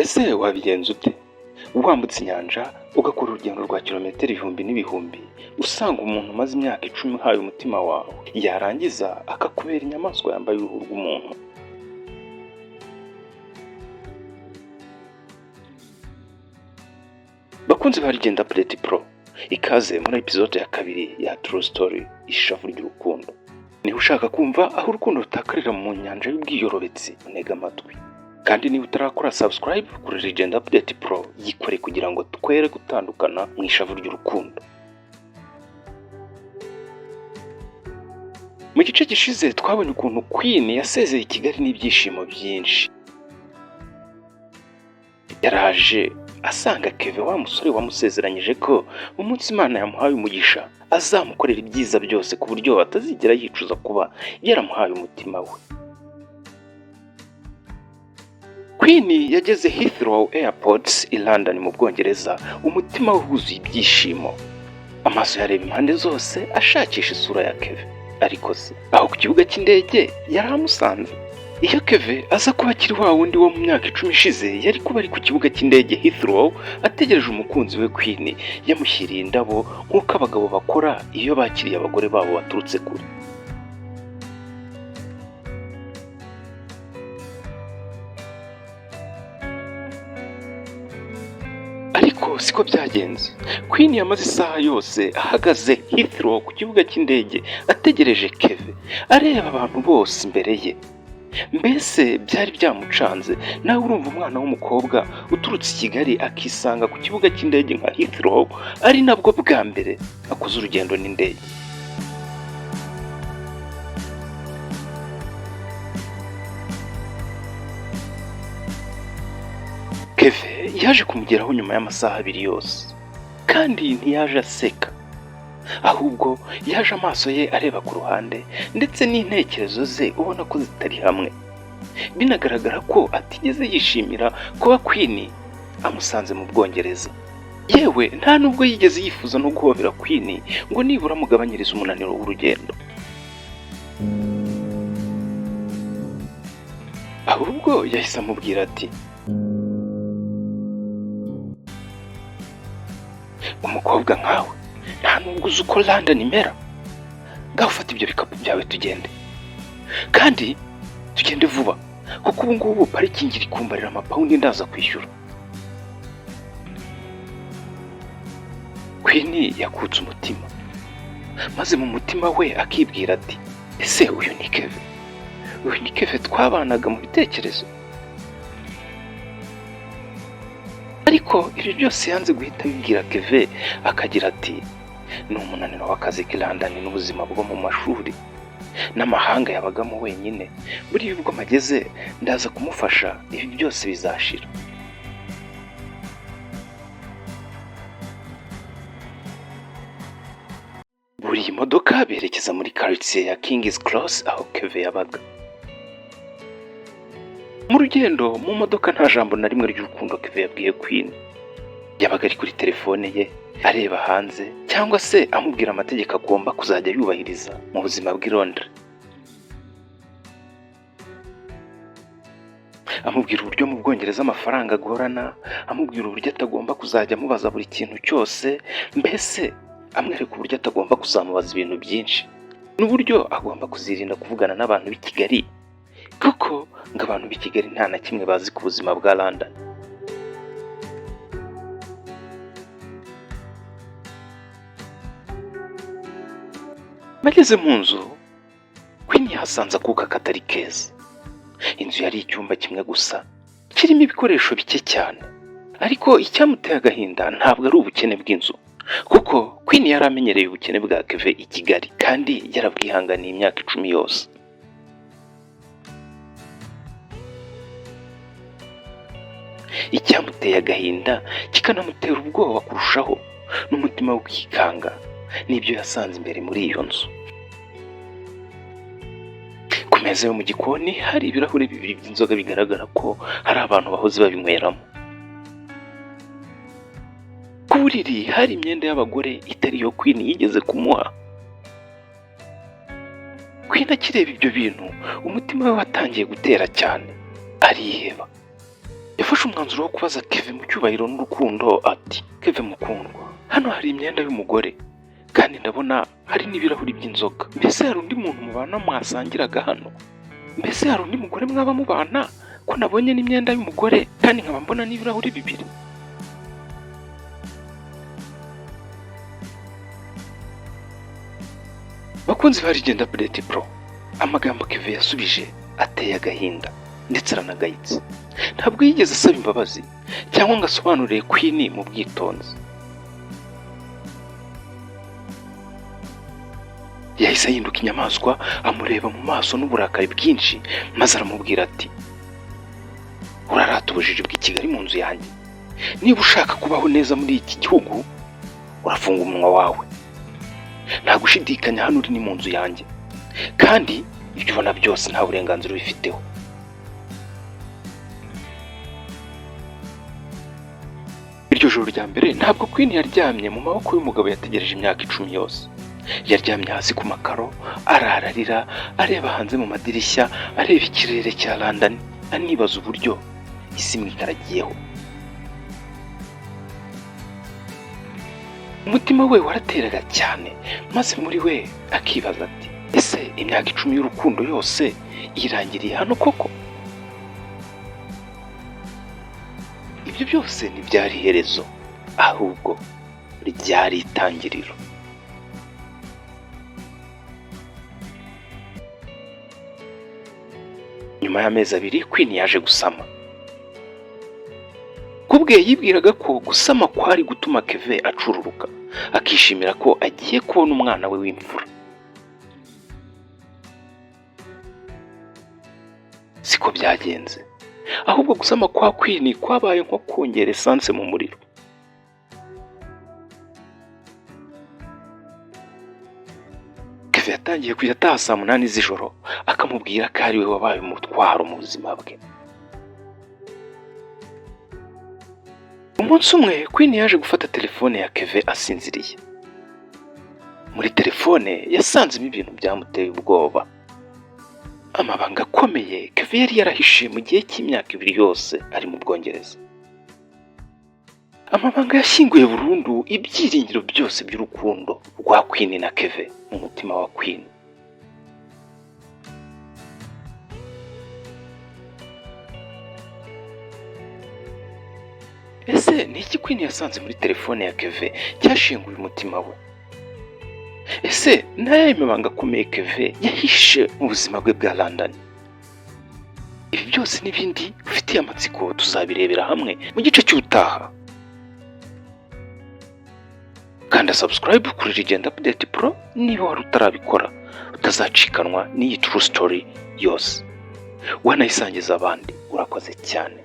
Ese wabigenza ute wambutse inyanja, ugakora urugendo rwa kilometero ibihumbi n'ibihumbi, usanga umuntu umaze imyaka 10 uhaye umutima wawe, yarangiza akakubera inyamaswa yambaye uruhu rw'umuntu? Bakunzi ba Legend Update Pro, ikaze muri episode ya 2 ya True Story, ishavu ry'urukundo. Niba ushaka kumva aho urukundo rutakarira mu nyanja y'ubwiyorobetsi, unega amatwi. Kandi niba utarakora subscribe kuri Legend Update Pro, yikore kugira ngo twere gutandukana mu ishavu ry'urukundo. Mu gice gishize twabonye ukuntu Queen yasezeye i Kigali n'ibyishimo byinshi. Yaraje asanga Keve, wa musore wamusezeranyije ko umunsi Imana yamuhaye umugisha azamukorera ibyiza byose ku buryo atazigera yicuza kuba yaramuhaye umutima we. Queen yageze Heathrow Airport i London mu Bwongereza, umutima we wuzuye ibyishimo. Amaso yareba impande zose ashakisha isura ya Keve. Ariko se aho ku kibuga cy'indege yari amusanze? Iyo Keve aza kuba akiri wa wundi wo mu myaka 10 ishize, yari kuba ari ku kibuga cy'indege Heathrow ategereje umukunzi we Queen, yamushyiriye indabo nk'uko abagabo bakora iyo bakiriye abagore babo baturutse kure. Ariko siko byagenze. Queen yamaze isaha yose ahagaze Heathrow ku kibuga cy'indege ategereje Keve, areba abantu bose imbere ye. Mbese byari byamucanze. Nawe urumva umwana w'umukobwa uturutse i Kigali akisanga ku kibuga cy'indege nka Heathrow, ari nabwo bwa mbere akoze urugendo n'indege. Keve yaje kumugeraho nyuma y'amasaha 2 yose, kandi ntiyaje aseka, ahubwo yaje amaso ye areba ku ruhande, ndetse n'intekerezo ze ubona ko zitari hamwe. Binagaragara ko atigeze yishimira kuba Queen amusanze mu Bwongereza. Yewe nta nubwo yigeze yifuza no guhobera Queen ngo nibura amugabanyirize umunaniro w'urugendo. Ahubwo yahise amubwira ati: umukobwa nkawe nta nubwo uzi uko London imera, ngaho ufata ibyo bikapu byawe tugende, kandi tugende vuba kuko ubu ngubu parikingi iri kumbarira amapawundi ndaza kwishyura. Queen yakutse umutima, maze mu mutima we akibwira ati: ese uyu ni Keve? Uyu ni Keve twabanaga mu bitekerezo? Ariko ibi byose yanze guhita abibwira Keve, akagira ati: ni umunaniro w'akazi k'i London n'ubuzima bwo mu mashuri n'amahanga yabagamo wenyine, buriya ubwo mpageze ndaza kumufasha, ibi byose bizashira. Buriye imodoka berekeza muri quartier ya King's Cross aho Keve yabaga. Mu rugendo mu modoka nta jambo na rimwe ry'urukundo Keve yabwiye Queen. Yabaga ari kuri telefone ye areba hanze, cyangwa se amubwira amategeko agomba kuzajya yubahiriza mu buzima bw'i Londres. Amubwira uburyo mu Bwongereza amafaranga agorana, amubwira uburyo atagomba kuzajya amubaza buri kintu cyose, mbese amwereka uburyo atagomba kuzamubaza ibintu byinshi, n'uburyo agomba kuzirinda kuvugana n'abantu b'i Kigali, kuko ngo abantu b'i Kigali nta na kimwe bazi ku buzima bwa London. Bageze mu nzu, Queen yahasanze akuka katari keza. Inzu yari icyumba kimwe gusa kirimo ibikoresho bike cyane, ariko icyamuteye agahinda ntabwo ari ubukene bw'inzu, kuko Queen yari amenyereye ubukene bwa Keve i Kigali kandi yarabwihanganiye imyaka 10 yose. Icyamuteye agahinda kikanamutera ubwoba kurushaho n'umutima we ukikanga n'ibyo yasanze imbere muri iyo nzu. Ku meza yo mu gikoni hari ibirahuri 2 by'inzoga bigaragara ko hari abantu bahoze babinyweramo. Ku buriri hari imyenda y'abagore itari iyo Queen yigeze kumuha. Queen akireba ibyo bintu umutima we watangiye gutera cyane, ariheba. Yafashe umwanzuro wo kubaza Keve mu cyubahiro n'urukundo ati: "Keve mukundwa, hano hari imyenda y'umugore kandi ndabona hari n'ibirahuri by'inzoga. Mbese hari undi muntu mubana mwasangiraga hano? Mbese hari undi mugore mwaba mubana, ko nabonye n'imyenda y'umugore kandi nkaba mbona n'ibirahuri bibiri?" Bakunzi ba Legend Update Pro, amagambo Keve yasubije ateye agahinda ndetse aranagayitse. Ntabwo yigeze asaba imbabazi cyangwa ngo asobanurire Queen mu bwitonzi. Yahise ahinduka inyamaswa, amureba mu maso n'uburakari bwinshi, maze aramubwira ati: "Urarata ubujiji bw'i Kigali mu nzu yanjye. Niba ushaka kubaho neza muri iki gihugu, urafunga umunwa wawe. Nta gushidikanya, hano uri ni mu nzu yanjye, kandi ibyo ubona byose nta burenganzira ubifiteho." Iryo joro rya mbere ntabwo Queen yaryamye mu maboko y'umugabo yategereje imyaka 10 yose. Yaryamye hasi ku makaro, arara arira, areba hanze mu madirishya, areba ikirere cya London, anibaza uburyo isi imwikaragiyeho. Umutima we warateraga cyane, maze muri we akibaza ati: "Ese imyaka 10 y'urukundo yose irangiriye hano koko?" Ibyo byose ntibyari iherezo, ahubwo ryari itangiriro. Nyuma y'amezi 2 Queen yaje gusama. Kubwe yibwiraga ko gusama kwari gutuma Keve acururuka, akishimira ko agiye kubona umwana we w'imfura. Siko byagenze, ahubwo gusama kwa Queen kwabaye nko kongera esanse mu muriro. Keve yatangiye kujya ataha saa 8 z'ijoro, akamubwira ko ari we wabaye umutwaro mu buzima bwe. Umunsi umwe Queen yaje gufata telefone ya Keve asinziriye. Muri telefone yasanzemo ibintu byamuteye ubwoba, amabanga akomeye Keve yari yarahishe mu gihe cy'imyaka 2 yose ari mu Bwongereza, amabanga yashyinguye burundu ibyiringiro byose by'urukundo rwa Queen na Keve mu mutima wa Queen. Ese ni iki Queen yasanze muri telefone ya Keve cyashinguye umutima we? Ese ni ayahe mabanga akomeye Keve yahishe mu buzima bwe bwa London? Ibi byose n'ibindi ufitiye amatsiko tuzabirebera hamwe mu gice cy'ubutaha. Kanda subscribe kuri Legend Update Pro niba wari utarabikora, utazacikanwa n'iyi true story yose, wanayisangiza abandi. Urakoze cyane.